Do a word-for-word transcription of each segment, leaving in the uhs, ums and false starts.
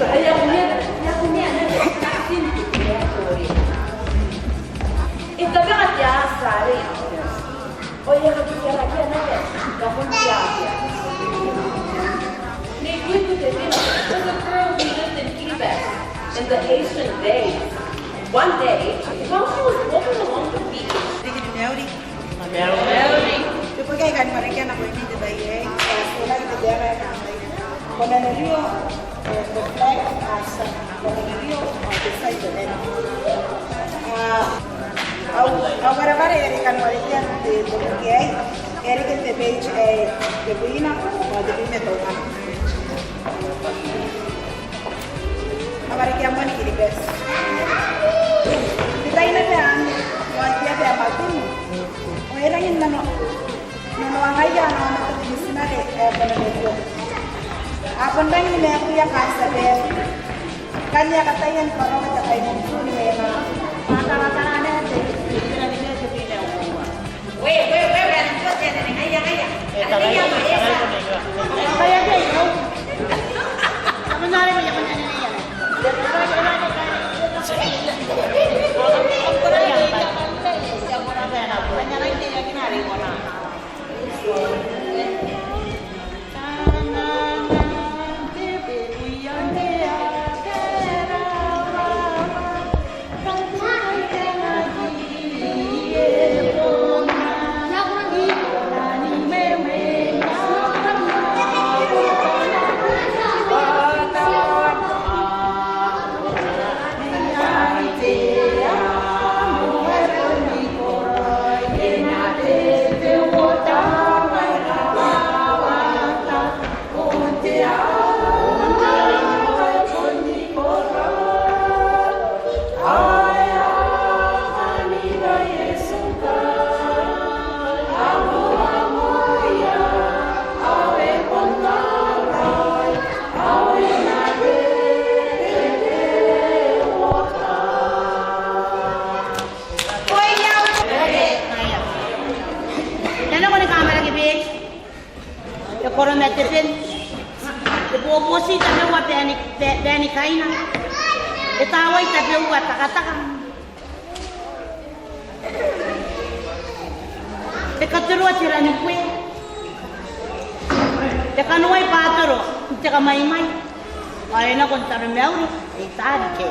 Ao e a kunea, e a kunea naba te Kristo te Atua. E tabeka te ata arei. Ao e a katikirakeaki naba nakon te ata. Nei Kuiku Tebina was a girl who lived in Kiribati in the ancient days. One day, while she was walking along the beach, Riki ni mauri. Mauri. Te bwai ae I kan warekia nakoimi n te tai aei, e, e na riki te taeka ae kangai: Ko na norio, e, te flag, a tia, ko na norio, e, te tai ae kangai. A, au, au wareware are I kan warekia n te, te boki aei, e reke n te page ae tebwina ao tebwi ma teuana. A warekia moa ni Kiribati. N te tai naba anne, ao n te aba ae Matini, ao e rangi n nano, nanoangaia ana aomata te mitinare ae Koronerio. A bon rangi ni maakuia kaatiabaana. Ngkanne a kataia ni karaoa te kaineti ni mena. A taratara naba te, te, te, te, te, te, te, te, te, te, Te koro ma te ben. Te bobooti tabeua bae ni, bae, bae ni kaina. Te tawai tabeua takataka. Te katoroa te ranibue. Te kanoai batoro n te kamaimai. Ao e nako n taromauri, e taari ke.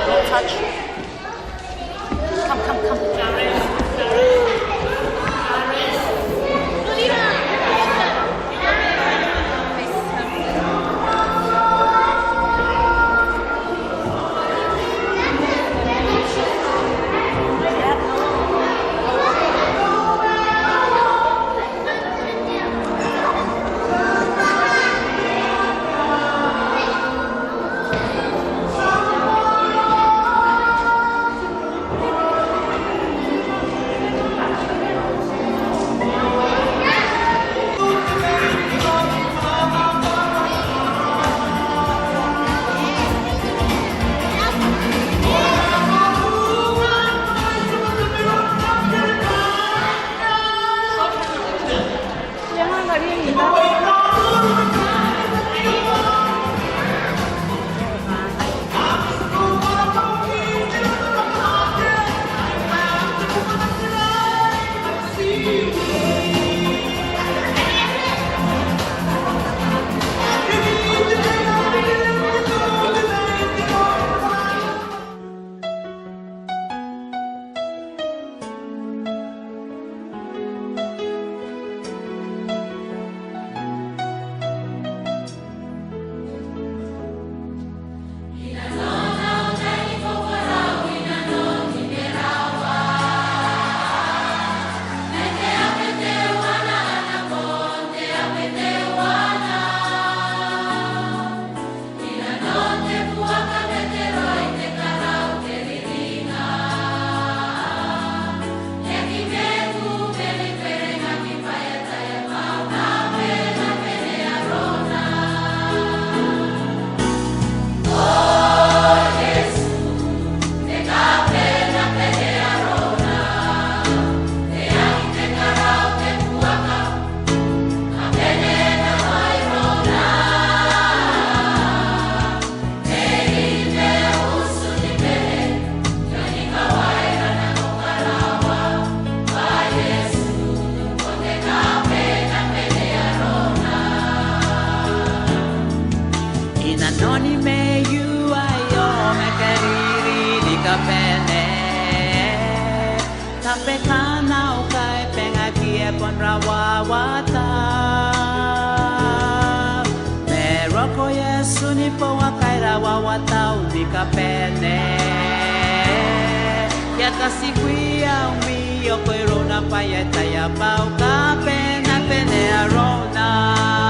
Don't touch. Come, come, come. I nanoni maiu aio ma e kariri ni kabane. Tabekana ao kaibangaki e bon rawawata. Ma e roko Iesu ni bouakai rawawatau ni kabane. I a katikui au mwiokoiro naba, I ataia bwa au kabenabene arona.